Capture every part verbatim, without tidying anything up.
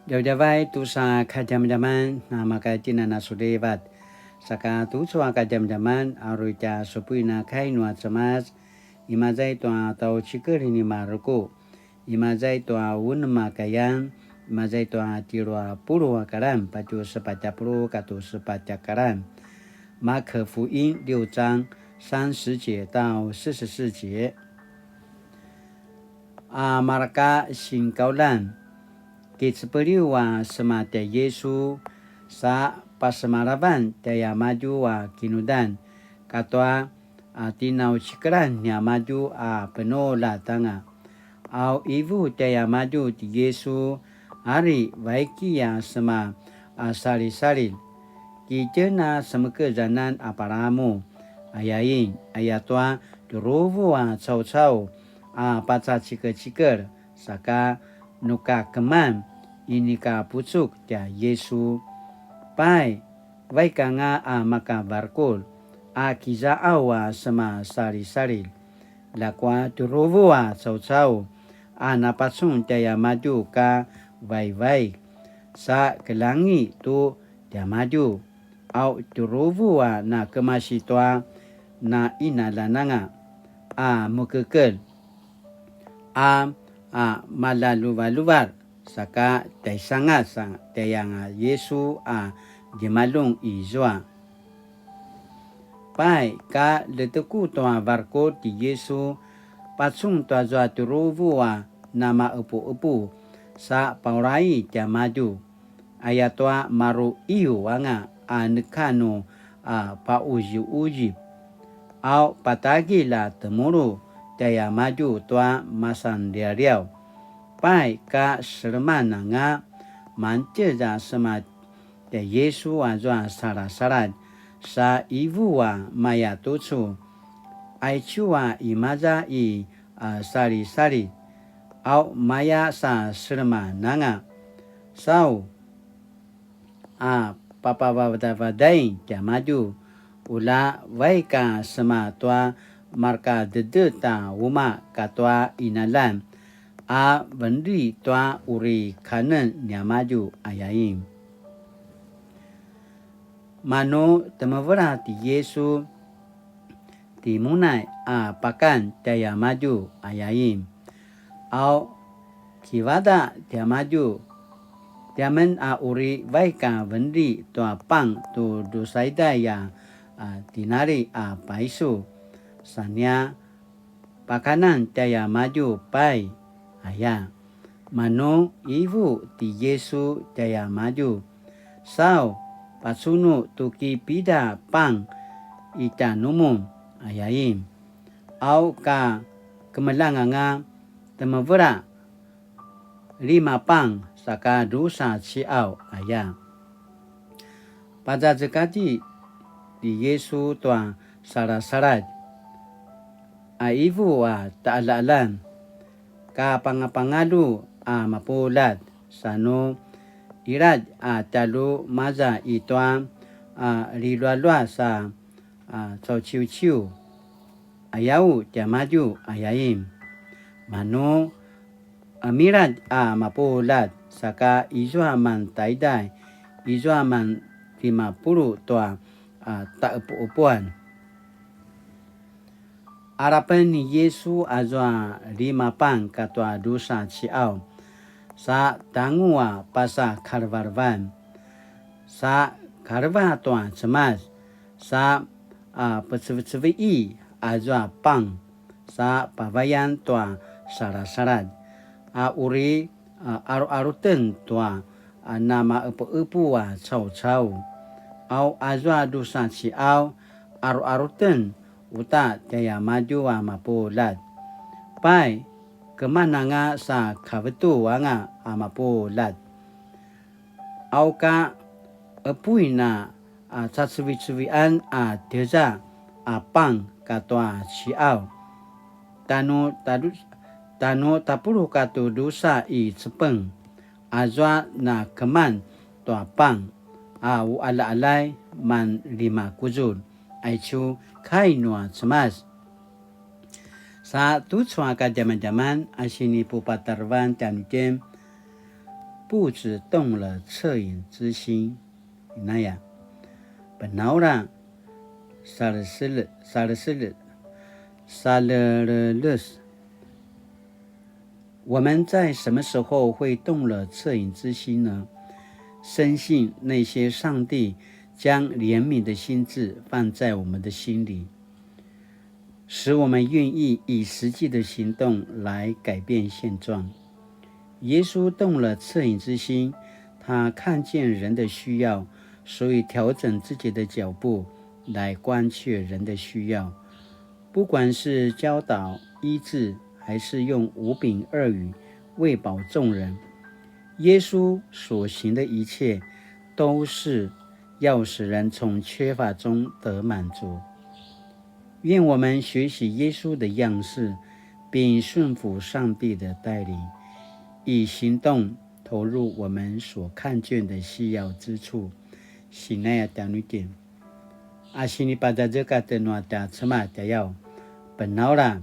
Djavadjavay tusa kadjamadjaman, na maka tjina na sulivat. Saka tucu a kadjamadjaman, a uri tja supuin a kai nua Cemas, imaza i tua tjaucikel ni Maruku, imaza i tua unem a kayan, imaza i tua tjelu a puluq a karan, patje sepatj a puluq katua sepatj a karan. 馬可福音六章三十節到四十四節。 A marka sinkaulan, kicepeliw a sema tjai Yisu, sa pasemalavan tjaiamadju a kinudan, katua a tinaucikelan niamadju a penuljat anga. Au ivu tjaiamadju ti Yisu, ari vaiki a sema a salisalil. Kitjen a semekezanan a palamu, ayain, ayatua tjuruvu a caucau a pacacikecikel, saka nuka keman, inika pucuk tjai Yisu. Pai, vaik anga a maka varukur, a kiza'au a sema salisalil. Ljakua tjuruvu a caucau, a napacun tjaiamadju ka vaivaik, sa keljangi tu tiamadju, au tjuruvu a nakemasi tua na inaljananga, a mekekel, a, a maljaluvaluvar, saka tjaisangas a tjaianga Yisu a djemaljun izua. Pai, ka ljeteku tua varukur ti Yisu, pacun tuazua tjuruvu a nama'epu'epu, sa paulai tiamadju. Ayatua maru iyu anga a neka nu a pa'uzi'uzip. Au patagilj a temulu tjaiamadju tua masanlialiaw. Pai ka seleman anga, mangtjez a sema tjai Yisu azua salasaladj, sa ivu a maya tucu. Aicu a imaza i a salisali, au maya sa seleman anga. Sau a papavadavadain tiamadju, ula vaik a sema tua marka dedet a uma katua inaljan, a venli tua uri kanen niamadju ayain. Manu temevela ti Yisu, timunay a pakan tjaiamadju ayain. Au kivada tiamadju, tiamen a uri vaik a venli tua pang tu drusa taiday a, a tinali a paisu, sa nia pakanan tjaiamadju pai, aya. Manu ivu ti Yisu tjaiamadju, sau pacunu tu ki pida pang i tjanumun, ayain. Au ka kemeljang anga temevela lima pang saka drusa ci'aw, aya. Pazazekatji ti Yisu tua salasaladj, a ivu a ta'alja'aljan, ka pangapangalju a mapuljat, sa nu iladj a tjalju maza i tua a liljualjuas a a cauciuciu, ayau tiamadju ayain. Manu amiladj a mapuljat, saka izua man taiday, izua man lima puluq tua a ta'epu'epuan. Alapen ni Yisu azua lima pang katua drusa ci'aw, sa tangu a pasa kalevelevan, sa kaleva tua Cemas, sa a pecevecevi azua pang, sa pavayan tua salasaladj, a uri a aruaruten tua a nama'epu'epu a caucau. Au azua drusa ci'aw, aruaruten uta tjaiamadju a mapuljat. Pai, kemananga sa kavetu anga a mapuljat. Au ka epuin a, a cacevicevian a tjeza a pang katua ci'aw. Tanu, tanu, tanu tapuluq katu drusa i cepeng, azua na keman tua pang a u'alja'aljay man lima kuzulj, aicu kai nua Cemas. Sa tucu a kadjamadjaman a sinipupatarevan tjanuitjen, 不只动了恻隐之心。Inaya, penaula, salesele, salesele, saleleles. 我们在什么时候会动了恻隐之心呢？深信那些上帝将怜悯的心志放在我们的心里，使我们愿意以实际的行动来改变现状。耶稣动了恻隐之心，他看见人的需要，所以调整自己的脚步来关切人的需要。不管是教导、医治，还是用五饼二鱼喂饱众人，耶稣所行的一切，都是要使人从缺乏中得满足。愿我们学习耶稣的样式，并顺服上帝的带领，以行动投入我们所看见的需要之处。Sinaya tjanuitjen. A sinipazazekatj nua tja Cemas tjayaw, penaula,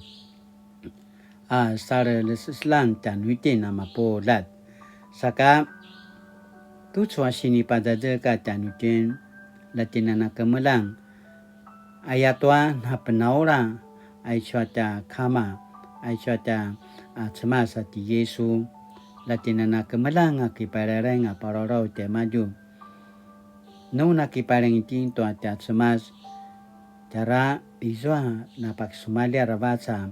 a saleleselan tjanuitjen a mapuljat. Saka, tucu a sinipazazekatj tjanuitjen, latjinana kemeljang, ayatua na penaula, aicu a tja Kama, aicu a tja, a, Cemas a ti Yesu, latjinana kemeljang a kipalalaing a parorau tjaimadju. Nu na kipalaing itjen tua tja Cemas, tjara izua na pakisumalji aravac a,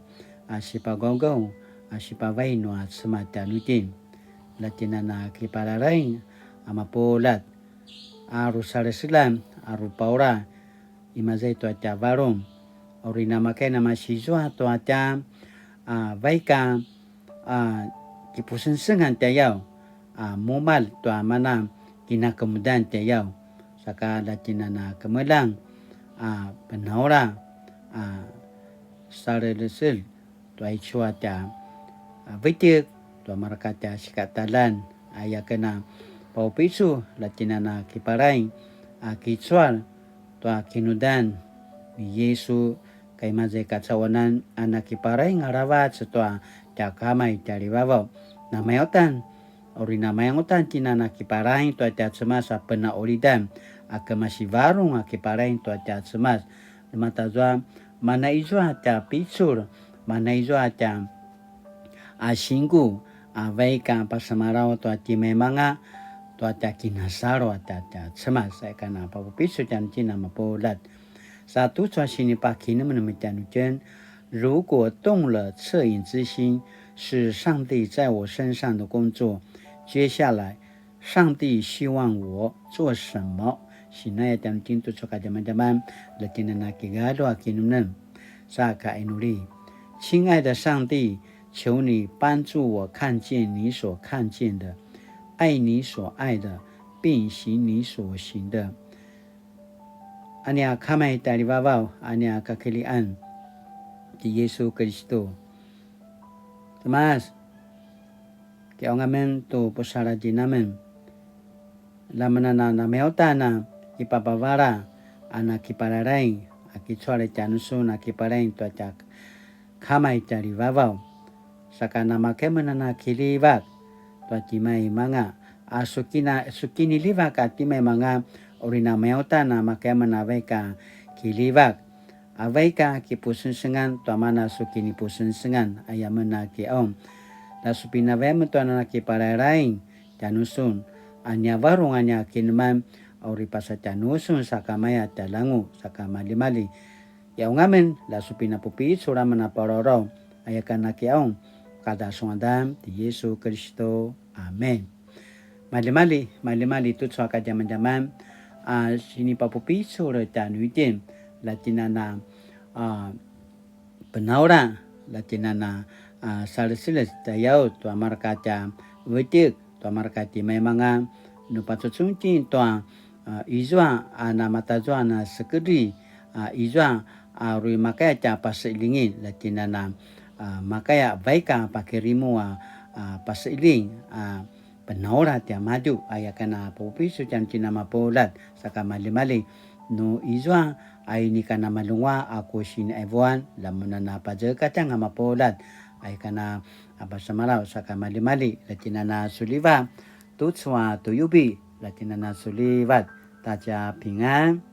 a sipagawgaw, a sipavai nua Cemas tjanuitjen. Latjinana kipalalaing a mapuljat, a ru saleselan, a ru paula, imaza i tua tja varung. Uri namakay namasizua tua tja, a, vaik a, a, kipusengsengan tjayaw, a, mumalj tua mana kinakemudan tjayaw. Saka latjinana kemeljang, a, penaula, a, salelesel, tua aicu a tja, a, vetjek, tua mareka tja sikataqaljan, a, ayaken a paupicul, latjinana kipalaing, a, kicual, tua kinudan ni Yesu, kaimaza i kacauanan, a, nakipalaing aravac tua tja Kama i tjalivavaw. Namayautan, uri namayautan tjen a nakipalaing tua tja Cemas a penaqulidan, a kemasi varung a kipalaing tua tja Cemas. Ljematazua, mana izua tja picul, mana izua tja, a, singku, a, vaik a pasemalaw tua timaimanga, tua tja kinasalu a tja, tja Cemas, sa ika na papupicul tjanuitjen a mapuljat. Sa tucu a sinipakinemenem tjanuitjen, 如果动了恻隐之心，是上帝在我身上的工作，接下来 上帝希望我做什么？Sinaya tjanuitjen tucu a kadjamadjaman, latjinana kigalju a kinemenem. Sa ka inuli. 亲爱的上帝，求你帮助我看见你所看见的，爱你所爱的，并行你所行的。A nia Kama i tjalivavaw, a nia kakilian ti Yesu Kiristu. Cemas, kiqaung amen tu pusaladjin amen. Lja men a na, namayautan a kipapavala a nakipalalaing, a kicual i tjanusun a kipalaing tua tja Kama i tjalivavaw. Saka namakay amen a na kiljivak tua timaimanga, a su kina, su kinilivak a timaimanga, uri namayautan a makay amen a vaik a kiljivak. A vaik a kipusengsengan tua mana su kinipusengsengan, aya men a kiqaung. Lja su pinavay amen tua na kipalalaing tjanusun, a nia varung a nia kineman, a uri pasa tjanusun sakamaya tjaljangu, saka maljimalji. Kiqaung amen, lja su pinapupicul amen a parorau, aya ken a kiqaung, kata su ngadan ti Yesu Kiristu. Amen. Maljimalji, maljimalji tucu a kadjamadjaman, a sinipapupicul tjanuitjen, latjinana, a, penaula, latjinana, a, saleseles tjayaw tua mareka tja vetjek, tua mareka timaimanga, nu pacucungtjin tua, a, izua, a, namatazua na sekedri, a, izua, a, uri makaya tja paseqeljingen, latjinana, a, makaya vaik a pakirimu a, a, paseqeljing, a, penaula tiamadju, aya ken a papupicul tjanuitjen a mapuljat, saka maljimalji, nu izua, a inika namalunguaq a ku siniqivuan, lja men a na pazekatjanga mapuljat, aya ken a pasemalaw, saka maljimalji, latjinana suliva, tucu a tu yubi, la tjinana sulivat, ta tja pingan.